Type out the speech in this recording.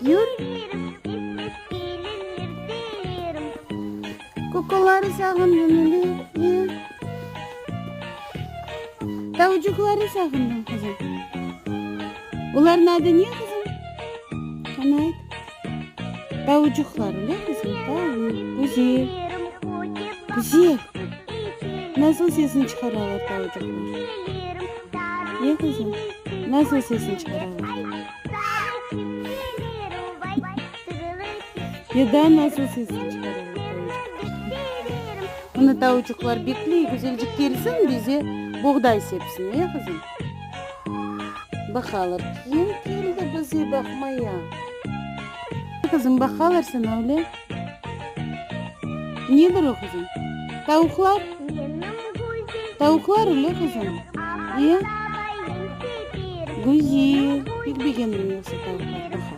Yür. Kuklaları sağındım, öyle, e? Tavucıqları sağındım, qızım. Olarnıñ adı ne, qızım? Qana ayt. Tavucıqlar, öyle, qızım? Tavuq, güzel. Güzel. Nasıl sesini çıqaralar tavucıqlar? E, qızım? Nasıl sesini çıqaralar? Ya da nasıl sesini çıqaralar tavucıqlar? Mına tavucıqlar bekley, güzelcik kelsin, bize boğday sepsin, e, qızım? Baqalar, kim keldi bize baqmaya? Qızım, baqalar sana, öyle? Nedir o, qızım? Tavuqlar? Tavuqlar, öyle, qızım? E? Güzel, pek begendim yoqsa tavuqlar, baqalar.